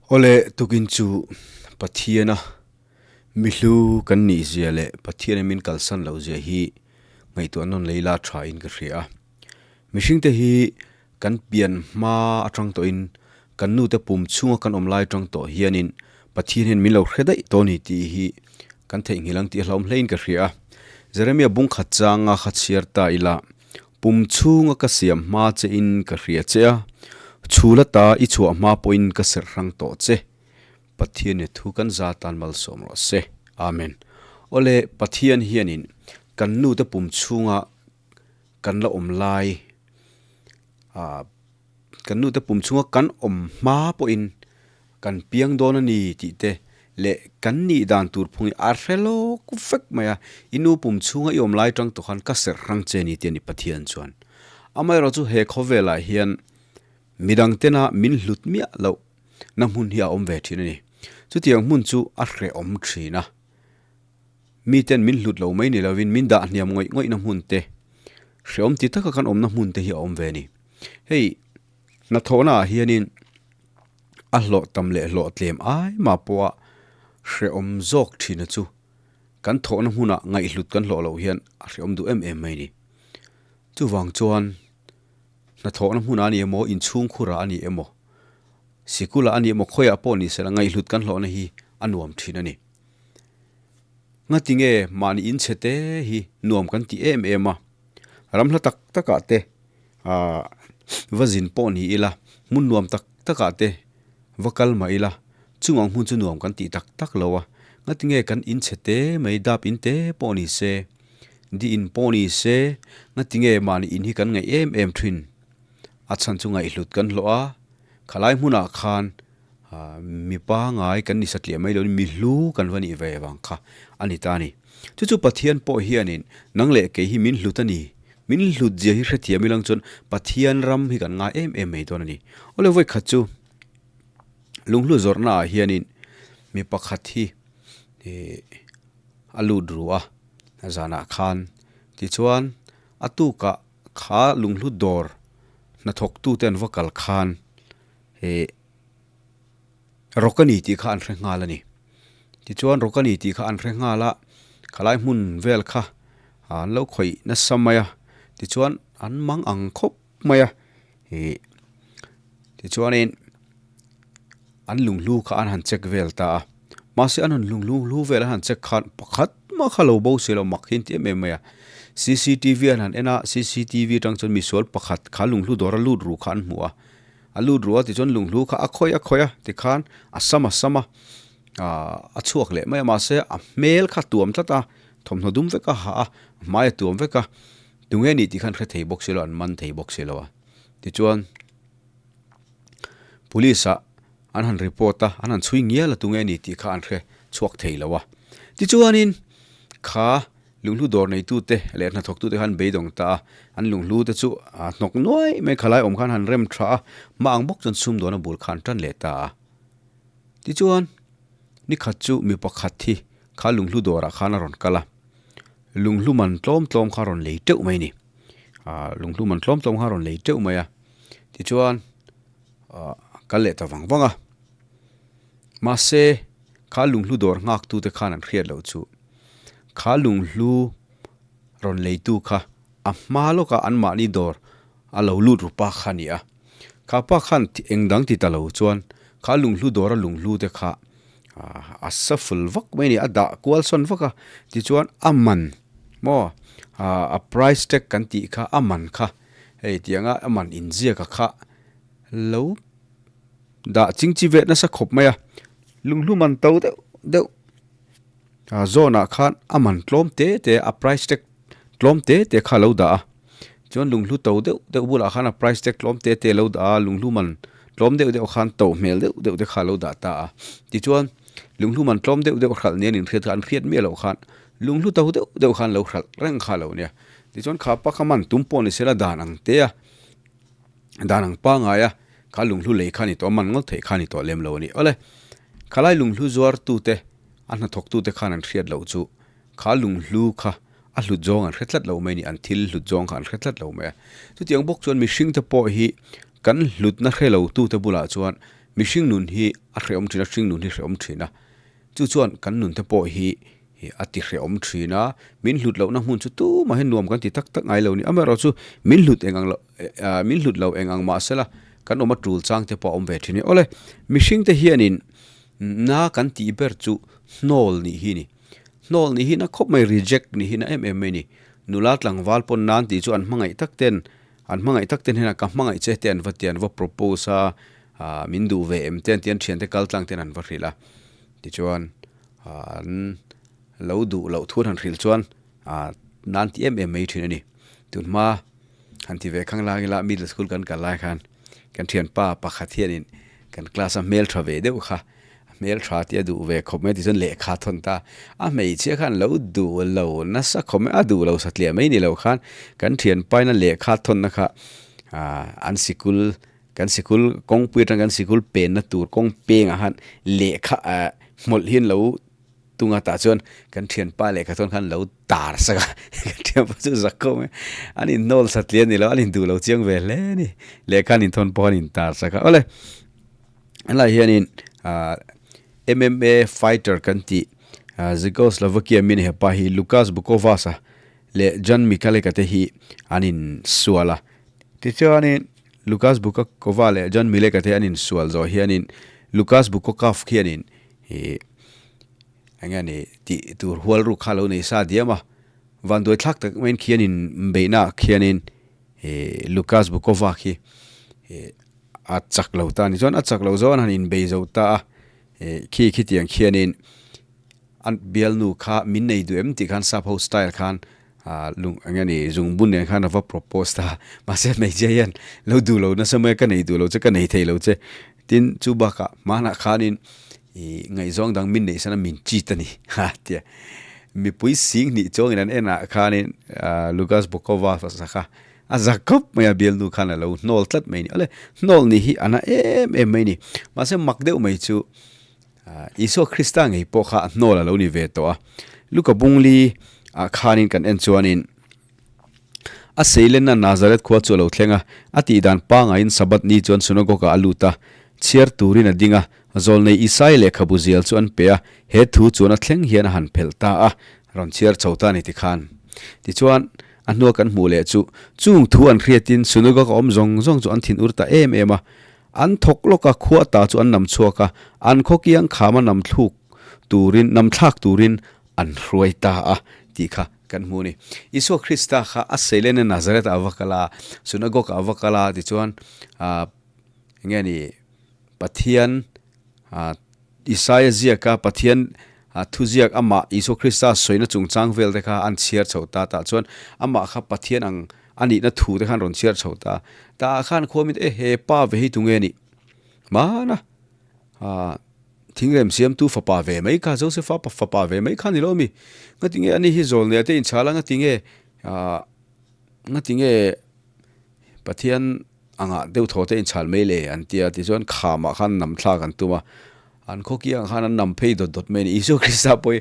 Awle tukin chu Pathiana mi hlu kan nih zia leh Pathiana min kalsan loh zia hi ngaihtuah nawn lei la tha in ka hria a. Mihring te hi kan pian hma atang tawhin kan nu te pum chhunga kan awm lai atang tawh hianin Pathian hian min lo hre daih tawh a ni tih hi kan theihnghilh ang tih a hlauhawm hlein ka hria a. Jeremia bungkhat changa kha chhiar ta ila Pum chhunga ka siam hma che in ka hria che a, chhul ata i chhuah hma pawhin ka serh hrang tawh che. Pathian i thu kan za tan malsawm rawh se. Amen. Awle, Pathian hianin kan nute pum chhunga kan la awm lai, kan nute pum chhunga kan awm hma pawhin Kan piang dawn a ni tih te leh kan nih dan tur phung hi a hre lawk vek mai a, i nu pum chhunga i awm lai tang tawh khan ka serh hrang che ni tih a ni Pathian chuan. Amaherawh chu he khawvelah hian midang tena min hlut miah loh na hmun hi a awm ve thin a ni. Chutiang hmun chu a hrehawm thin a, miten min hlut lo mai ni lovin min dah hniam ngawih ngawih na hmun te, hrehawm ti taka kan awmna hmun te hi a awm ve a ni. Hei hnathawhna ah hianin. A hlawh tam leh hlawh tlem ai mah pawha hrehawm zawk thina chu kan thawhna hmunah ngaihhlut kan hlawh loh hian a hrehawm duh em em mai a ni. Chuvang chuan hnathawhna hmunah a ni emaw, inchhungkhurah a ni emaw, sikulah a ni emaw khawiah pawh ni sela ngaihhlut kan hlawhna hi a nuam thin a ni. Ngatinge mahni inchhe te hi nuam kan ti em em a, ramhla tak takah te Ahh va zin pawh ni ila, hmun nuam tak takah te va kal mah ila, chung ang hmun chu nuam kan tih tak tak lo a, ngatinge kan in chhe te mai dap in te pawh ni se, di in pawh ni se, ngatinge mahni in hi kan ngaih em em thin, a chhan chu ngaihhlut kan hlawh a, khalai hmunah khan ahh mi pangai kan ni satliah mai loin mi hlu kan va nih ve vang kha a ni ta a ni. Chu chu Pathian pawh hianin nang leh kei hi min hlut a ni. Min hlut zia hi hrethiam ilang chuan Pathian ram hi kan ngai em em mai dawn a ni. Awle vawi khat chu lunghlu zawrhna ah hianin mi pakhat hi ih a lut ru a zanah khan tichuan a tukah kha lunghlu dawr hnathawk tute an va kal khan ih Rawk a ni tih kha an hre nghal a ni. Tichuan rawk a ni tih kha an hre nghal a, khalai hmun vel kha an lo khawih nasa mai a, tichuan an mang ang khawp mai a, ih tichuanin an lunghlu kha an han check vel ta a, mahse an han lunghlu hlu vel an han check khan pakhat mah kha lo bo si lo mak hi an ti em em mai a, cctv an han en a, cctv atang chuan misual pakhat kha lunghlu dawra lut ruh kha an hmu a. A lut ruh a tichuan lunghlu kha a khawih a khawih a tikhan a sam a sam a ahh a chhuak leh mai a mahse a hmel kha tuam tlat a thawmhnaw dum vek a ha a hmai a tuam vek a tunge nih tih khan hre thei bawk si lo an man thei bawk si lo a tichuan police ah an han report a an han chhui ngial a tunge nih tih kha an hre chhuak thei lo a tichuanin kha. Lunghlu dawr neitute leh hnathawktute khan beidawng ta a, an lunghlu te chu a hnawk nuai mai khalai awm khan han rem tha a, hma ang bawk chuan sumdawn a bul kha an tan leh ta a. Tichuan, ni khat chu mi pakhat hi kha lunghlu dawrah khan a rawn kal a, lunghlu man tlawm tlawm kha a rawn lei teuh mai a ni. Aaa lunghlu man tlawm tlawm kha a rawn lei teuh mai a, tichuan aaa kal leh ta vang vang a. Mahse, kha lunghlu dawr nghaktute khan an hriat loh chu. Kha lunghlu rawn leitu kha a hma lawkah anmahni dawr a lo lut ru pa kha a ni a. Kha pa khan eng dang ti ta lo chuan kha lunghlu dawra lunghlu te kha a sa ful vak mai a ni, a dah kual sawn vak a. Tichuan a man maw a price tag kan tih kha a man kha hei tianga a man inziaka kha lo dah chingchi vet nasa khawp mai a. Lunghlu man to deuh deuh. A zawnah khan a man tlawm te te a price tag tlawm te te kha a lo dah a chuan lunghlu to deuh deuh bulah khan a price tag tlawm te te a lo dah a lunghlu man tlawm deuh deuh khan to hmel deuh deuh te kha a lo dah ta a tichuan lunghlu man tlawm deuh deuh hralh nia an inhriat kha an hriat miah loh khan lunghlu to deuh deuh khan lo hralh reng kha a lo nia tichuan kha pa kha man tum pawh ni sela dan ang te a dan ang pangai a kha lunghlu lei kha a ni tawh a man ngawt theih kha a ni tawh lem lo a ni awle khalai lunghlu zuar tute A hnathawktute khan an hriat loh chu kha lunghlu kha a hlut zawng an hre tlat lo mai a ni, an thil hlut zawng kha an hre tlat lo mai a. Chutiang bawk chuan mihringte pawh hi kan hlutna hre lotute bulah chuan Mihring nun hi a hrehawm thin a, hring nun hi hrehawm thin a. Chu chuan kan nun te pawh hi a ti hrehawm thin a, min hlut lohna hmun chu tumah hian nuam kan ti tak tak ngai lo ni. Amaherawhchu min hlut eng ang lo min hlut lo eng ang mahsela kan awm a tul chang te pawh a awm ve thin a ni. Awle, mihring te hianin na kan tih ber chu hnawl nih hi a ni. Hnawl nih hi na khawp mai, reject nih hi na em em mai a ni. Nula tlangval pawn nan tih chu an hmangaih tak ten An hmangaih tak ten hian ka hmangaih che te an va ti, an va propose a, ah min duh ve em te an ti, an thiante kal tlang ten an va hrilh a. Tichuan an lo duh loh thu an han hrilh chuan ah nan ti em em mai thin a ni. Tunhma han ti ve khang lang ila middle school kan kal lai khan kan thianpa pakhat hianin kan class a hmeltha ve deuh kha Hmel tha tih a duh ve khawp mai tichuan lehkha a thawn ta. A hmeichhia khan lo duh lo nasa khawp mai, a duh lo satliah mai ni lo khan kan thianpaina lehkha thawnna kha ah an sikul kan sikul kawngpui atang kan sikul penna tur kawng pengah khan lehkha ah hmawlh hi an lo tung a tah chuan kan thianpa lehkha thawn khan lo tar sak a kan thianpa chu zak khawp mai an inhnawl satliah a ni lo an induh lo chiang ve hle a ni lehkha an inthawn pawh an intar sak a awle. Helai hianin ah MMA fighter kan tih ah Czechoslovakia mi ni hepa hi Lukas Bukovas a leh Jan Michalek a te hi an insual a. Tichuanin Lukas Bukakova leh Jan Milek a te an insual zawh hianin Lukas Bukokov khianin ih eng nge ni tih tur hual ruk kha a lo nei sa diam a. Vanduai thlak tak maiin khianin beihnaah khianin ih Lukas Bukova khi ih A chak lo ta a ni chuan a chak lo zo an han inbei zo ta a, eh khi khitiang khianin a bialnu kha min nei duh em tih khan sap ho style khan ah lung eng nge ni zungbun nen khan a va propose ta a, mahse hmeichhia hian lo duh lo nasa mai a ka nei duh lo che ka nei thei lo che tin chu bakah hmanah khanin ih ngaihzawng dang min neih sana min cheat a ni ha tia mipui sing hnih chuangin an enah khanin ah Lucas Bokova kha A za khawp mai a, bialnu khan a lo hnawl tlat mai a ni. Awle, hnawl nih hi a na em em mai a ni. Mahse mak deuh mai chu Isua Krista ngei pawh kha a hnawl a lo ni ve tawh a. Luka bungli ah khanin kan en chuanin a seilenna Nazareth khua chu a lo thleng a, a tihdan pangaiin Sabbath ni chuan synagogue ah a lut a, chhiar turin a ding a, zawlnei Isaiah lehkhabu zial chu an pe a, he thu chuan a thleng hian a han phelh ta a, rawn chhiar chho ta a ni tikhan. Tichuan, A hnua kan hmuh leh chu, chung thu an hriatin synagogue a awm zawng zawng chu an thin ur ta em em a. An thawk lawk a, khua ta chu an nam chhuak a, an khawkiang khama nam thluk turin, nam thlak turin an hruai ta a tih kha kan hmu a ni. Isua Krista kha a seilena Nazareth ah a va kal a, synagogue ah a va kal a, tichuan ah eng nge ni Pathian Isaia ziaka Pathian thuziak amah Isua Krista sawina chungchang vel te kha an chhiar chho ta tah chuan amah kha Pathian ang a nihna thu te khan rawn chhiar chho ta. Tah khan khuamin e he pa ve hi tunge nih? Hmana thingrem siamtu fapa ve mai kha Josefa fapa ve mai kha ni lo mi? Ngatinge ani hi zawlnei te inchhal a ngatinge ngatinge Pathian Angah deuh thaw te inchhal mai le an ti a, tichuan khamah khan nam thlak an tum a, an khawki ang khan an nam phei dawt dawt mai a ni. Isua Krista pawh hi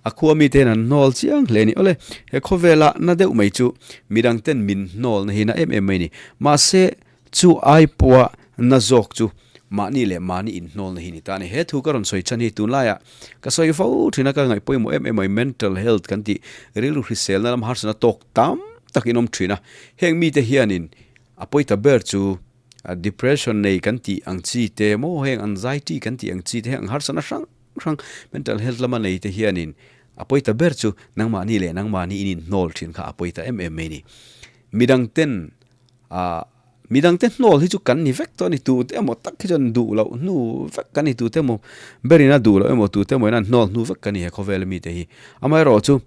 a khua mite hian an hnawl chiang hle a ni. Awle, he khawvela na deuh mai chu midang ten min hnawlna hi na em em mai a ni. Mahse, chu ai pawha na zawk chu mahni leh mahni inhnawlna hi ni ta a ni. He thu ka rawn sawi chhan hi tunlaiah ka sawi fo thin a, ka ngaih pawimawh em em mai, mental health kan tih rilru hriselna lam harsatna tawk tam tak in awm thin a, heng mite hianin A pawi ta ber chu depression nei kan tih ang chi te maw heng anxiety kan tih ang chi te heng harsatna hrang hrang mental health lama nei te hianin a pawi ta ber chu nangmahni leh nangmahni in inhnawl thin kha a pawi ta em em mai ni. Midang ten ah midang te hnawl hi chu kan ni vek tawh a ni tute emaw tak hi chuan duh loh hnu vek kan ni tute emaw berin a duh loh emaw tute emaw in an hnawl hnu vek kan ni he khawvel ami te hi. Amaherawhchu chu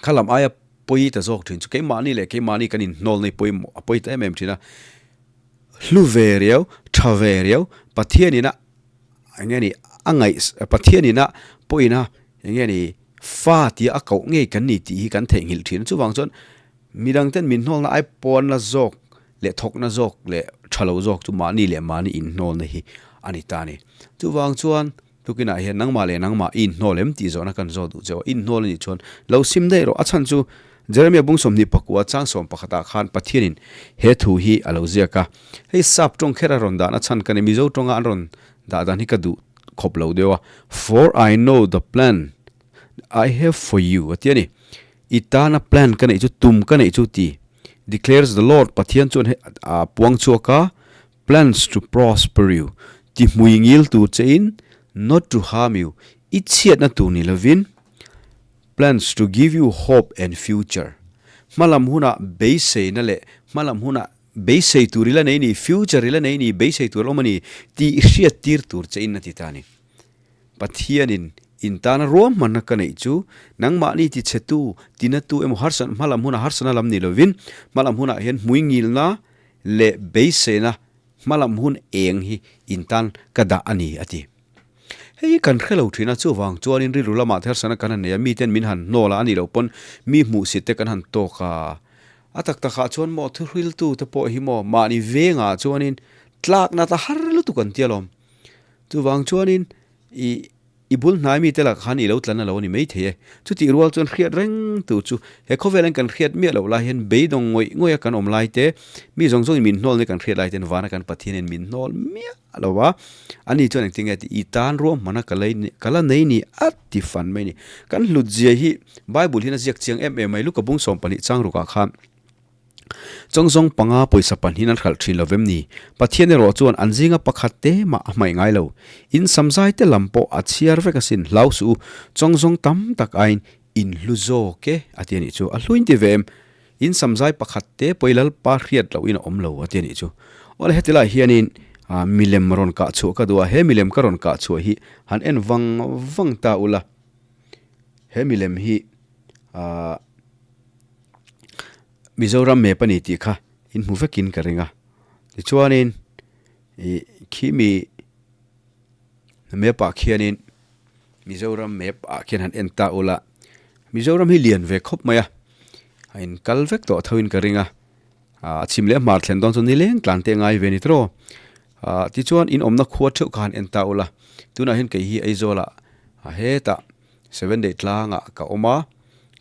khalam aia pawi ta zawk thin chu keimahni leh keimahni kan inhnawl nei pawimawh a pawi ta em em thin a, hlu ve riau, tha ve riau, Pathianina eng nge ni a ngaih Pathianina pawhina eng nge ni fa tia a koh ngei kan ni tih hi kan theihnghilh thin a, chuvang chuan midang ten min hnawlna ai pawnna zawk leh thawkna zawk leh tha lo zawk chu mahni leh mahni inhnawlna hi a ni ta a ni. Chuvang chuan Tukinah hian nangmah leh nangmah i inhnawl em tih zawhna kan zawt duh cheu a, i inhnawl a nih chuan lo sim daih rawh. A chhan chu Jeremia bung 24 chang 11 ah khan Pathianin he thu hi a lo ziak a. Hei sap tawng kher a rawn dahna chhan ka ni, Mizo tawnga an rawn dah dan hi ka duh khawp lo deuh a. For I know the plan I have for you a ti a ni. I tana plan ka neih chu, tum ka neih chu ti, declares the Lord, Pathian chuan hei a puang chhuak a, plans to prosper you, ti hmui ngil tur che in, not to harm you, i chhiatna tur ni lovin, plans to give you hope and future, hmalam hunah beiseina leh hmalam hunah beisei tur i la nei ni, future i la nei ni, beisei tur a awm a ni tih i hriattir tur che in a ti ta a ni. Pathianin in tana ruahmanna ka neih chu nangmahni tichhetu, tinatu emaw harsat hmalam hunah harsatna lam ni lovin hmalam hunah hian hmuingilna leh beiseina hmalam hun eng hi in tan ka dah a ni a ti. Hei hi kan hre lo thin a, chuvang chuanin rilru lamah te harsatna kan han nei a, miten min han hnawl a, a nih loh pawn mi hmuhsit te kan han tawk a. A tak takah chuan maw thuhriltu te pawh hi maw mahni vengah chuanin tlakna ta har lutuk an ti alawm. Chuvang chuanin i i bul hnai mite lakah khan i lo tlan a lo ni maithei e. Chutih rual chuan hriat reng tur chu he khawvelan kan hriat miah loh lai hian beidawng ngawih ngawih a kan awm lai te, mi zawng zawngin min hnawl nia kan hriat lai ten vana kan Pathianin min hnawl miah lo a, ani chuan engtin nge tih i tan ruahmana ka lei ka la nei ni a ti fan mai ni. Kan hlut zia hi Bible hian a ziak chiang em em mai, Luka bung 12 chang rukah khan Chawngzawng panga pawisa pahnihin an hralh thin lo vem ni? Pathian erawh chuan an zinga pakhat te mah a hmaih ngai lo. In samzai te lam pawh a chhiar vek asin, hlau suh u, chawngzawng tam tak aiin in hlu zawk e, a ti a nih chu. A hluin ti ve em? In samzai pakhat te pawh i Lalpa hriat lohin a awm lo, a ti a nih chu. Awle heti lai hianin milem rawn kah chhuah ka duh a, he milem ka rawn kah chhuah hi han en vang vang ta ula, he milem hi ahh. Mizoram map a ni tih kha in hmu vekin ka ring a, tichuanin ih khi mi map ah khianin Mizoram map ah khian han en ta ula, Mizoram hi lian ve khawp mai a, a in kal vek tawh tho in ka ring a, a chhim leh hmar thlen dawn chu nileng tlan te ngai ve ni tawh, ah tichuan in awmna khua theuh kha han en ta ula, tunah hian kei hi Aizawl ah hetah Seven Day tlangah ka awm a,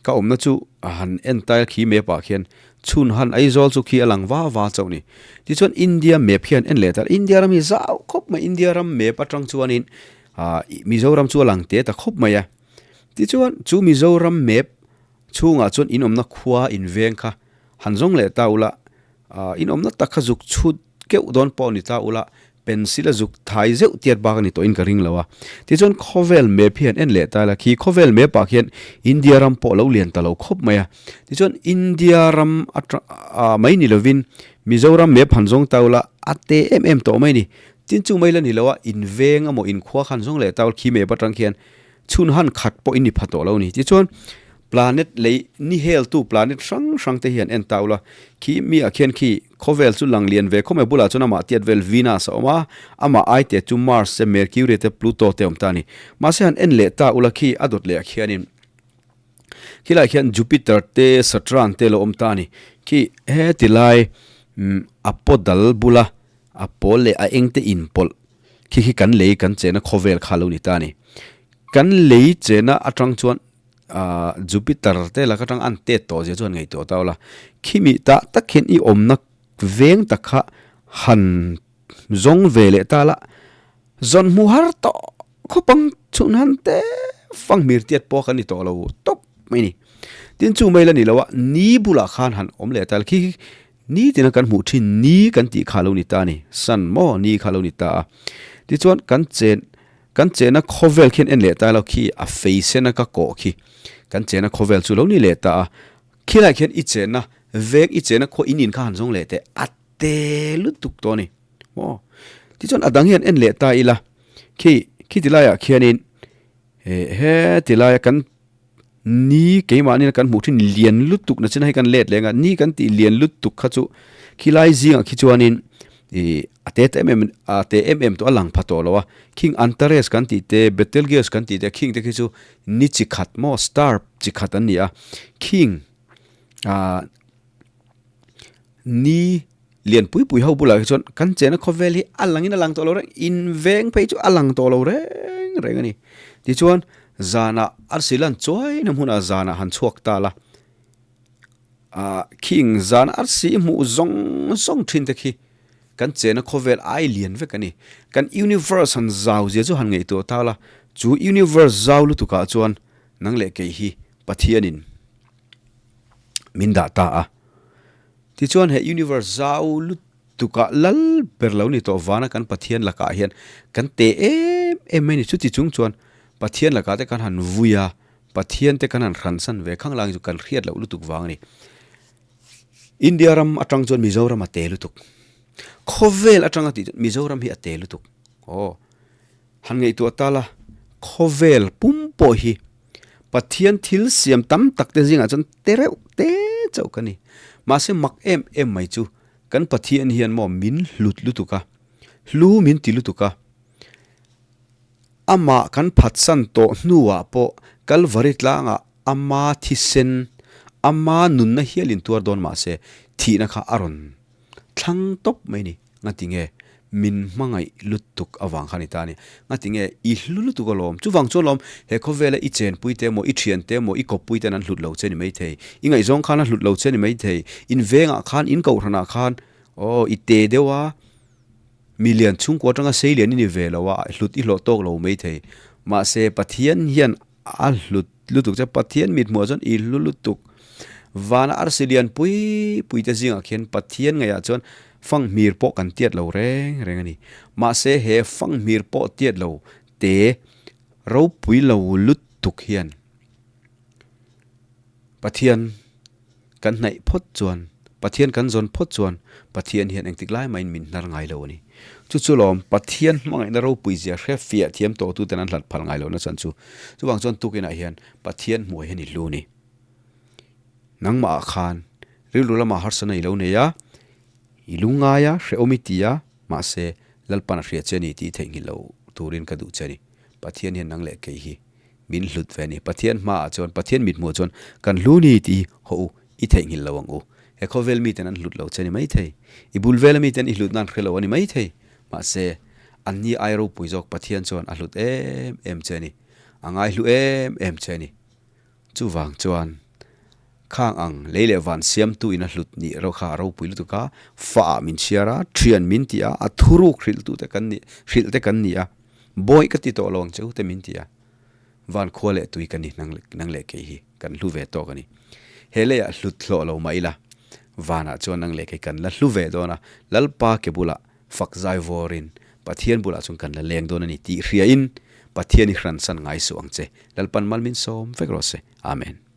ka awmna chu a han en tai a khi map ah khian chhun han Aizawl chu khi a lang va va chauh ni. Tichuan India map hian en leh ta India ram hi zau khawp mai India ram map atang chuanin ah Mizoram chu a lang te ta khawp mai a. Tichuan chu Mizoram map chhungah chuan in awmna khua in veng kha han zawng leh ta ula Ah, in awmna tak kha zuk chhut keuh dawn pawh ni ta ula, pencil a zuk thai zeuh tiat bak a ni tawhin ka ring lo a. Tichuan khawvel map hi han en leh ta ila, khi khawvel map ah khian India ram pawh a lo lian ta lo khawp mai a. Tichuan India ram atang ah mai ni lovin Mizoram map han zawng ta ula, a te em em tawh mai a ni. Tin chu mai la ni lo a, in veng emaw in khua kha han zawng leh ta ula, khi map atang khian Chhun han khat pawh in ni pha tawh lo ni. Tichuan, planet lei ni heltu planet hrang hrang te hian en ta ula, khi mi ah khian khi khawvel chu lang lian ve khawp mai, bulah chuan amah tiat vel Venus a awm a, amah ai te chu Mars te, Mercury te, Pluto te a awm ta a ni. Mahse han en leh ta ula khi a dawt leh ah khianin khilaiah khian Jupiter te, Saturn te a lo awm ta a ni. Khi heti lai a paw dal bula a pawl leh a eng te inpawlh Khi khi kan lei kan chehna khawvel kha lo ni ta a ni. Kan lei chehna atang chuan ah Jupiter te lak atang an tet tawh zia chuan ngaihtuah ta ula. Khimi tah tak hian i awmna veng tak kha han zawng ve leh ta la, zawn hmu har tawh khawp ang chhun han te fang hmir tiat pawh kan ni tawh lo tawp mai ni. Tin chu mai la ni lo a, ni bulah khan han awm leh ta la. Khi khi Ni tina kan hmuh thin ni kan tih kha lo ni ta a ni, sun maw ni kha lo ni ta a. Tichuan kan chen kan chena khawvel khian en leh ta lo khi a fei sena ka kawh khi kan chena khawvel chu lo ni leh ta a. Khilaiah khian i chena veng i chena khaw in in kha han zawng leh teh a te lutuk tawh a ni maw. Tichuan a dang hian en leh ta ila khi khi ti laiah khianin he ti laia kan Ni keimahni kan hmuh thin lian lutuk na chin a hei kan let leng a, ni kan tih lian lutuk kha chu khilai zingah khi chuanin ih a te ta em em a te em em tawh a lang pha tawh lo a, khing Antares kan tih te Betelgeuse kan tih te khing te khi chu ni chi khat maw star chi khat an ni a, khing ah ni lian pui pui ho bulah hi chuan kan chena khawvel hi a langin a lang tawh lo reng in veng phei chu a lang tawh lo reng reng a ni tichuan zanah arsi lan chuai na hmunah zanah han chhuak ta la. Ah, khing zan arsi hmuh zawng zawng thin te khi kan chena khawvel ai lian vek a ni. Kan universe han zau zia chu han ngaihtuah ta la, chu universe zau lutukah chuan nang leh kei hi Pathianin min dah ta a. Tichuan he universe zau lutukah lal ber lo ni tawh vana kan Pathian lakah hian kan te em em mai a ni. Chuti chung chuan Pathian lakah te kan han vui a, Pathian te kan han hransan ve khang lang chu kan hriat loh lutuk vang a ni. India ram atang chuan Mizoram a te lutuk. Khawvel atanga tih chuan Mizoram hi a te lutuk. Aw, han ngaihtuah ta la, khawvel pum pawh hi Pathian thil siam tam tak te zingah chuan te reuh te chauh ka ni. Mahse mak em em mai chu kan Pathian hian maw min hlut lutuk a, hlu min ti lutuk a. Amah kan phatsan tawh hnuah pawh Kalvari tlangah ama thisen, ama nunna hialin tuar dawn mah se, thihna kha a rawn thlang tawp mai ni. Ngati nge min hmangaih lutuk avang kha ni ta a ni. Ngati nge i hlu lutuk alawm. Chuvang chuan lawm he khawvela i chenpui te emaw, i thian te emaw, i kawppui ten an hlut lo che ni maithei. I ngaihzawng khan a hlut lo che ni maithei. In vengah khan, in kohhranah khan, aw i te deuh a, Mi lian chhungkua atanga sei lian i ni ve lo a, hlut i hlawh tawk lo mai thei. Mahse, Pathian hian a hlut lutuk che, Pathian mithmuh ah chuan i hlu lutuk. Vana arsi lian pui pui te zingah khian Pathian ngaihah chuan fanghmir pawh kan tiat lo reng reng a ni. Mahse, he fanghmir pawh tiat lo te ropui lo lutuk hian Pathian Kan hnaih phawt chuan, Pathian kan zawn phawt chuan, Pathian hian engtik lai mahin min hnar ngai lo a ni. Chu chu lawm, Pathian hmangaihna ropui zia hre fiah thiam tawh tuten an hlat phal ngai lohna chuan chu. Chuvang chuan tukinah hian Pathian hmuh hian i hlu a ni. Nangmahah khan rilru lamah harsatna i lo nei a, i lungngai a, hrehawm i ti a, mahse Lalpan a hria che a ni tih i theihnghilh lo turin ka duh che a ni. Pathian hian nang leh kei hi Min hlut ve a ni. Pathian hmaah chuan, Pathian mithmuh chuan kan hlu ni tih hi haw u, i theihnghilh lo ang u. He khawvel miten an hlut lo che a ni maithei. I bul vela miten i hlutna an hre lo a ni maithei. Mahse, anni ai ropui zawk Pathian chuan a hlut em em che a ni. A ngaihlu em em che a ni. Chuvang chuan, khang ang lei leh van siamtu in a hlut nih erawh kha a ropui lutuk a, faah min chhiar a, thian min ti a, a thuruk hrilhtute kan ni, hrilh te kan ni a, bawi ka ti tawh lo ang che u te min ti a. Van khua leh tui ka ni nang leh kei hi kan hlu ve tawk a ni. He leiah hlut hlawh lo mah ila, vanah chuan nang leh kei kan la hlu ve dawn a, Lalpa ke bulah fak zai vawrin Pathian bulah chuan kan la leng dawn a ni tih hriain Pathian i hransan ngai suh ang che. Lalpan mal min sawm vek rawh se. Amen.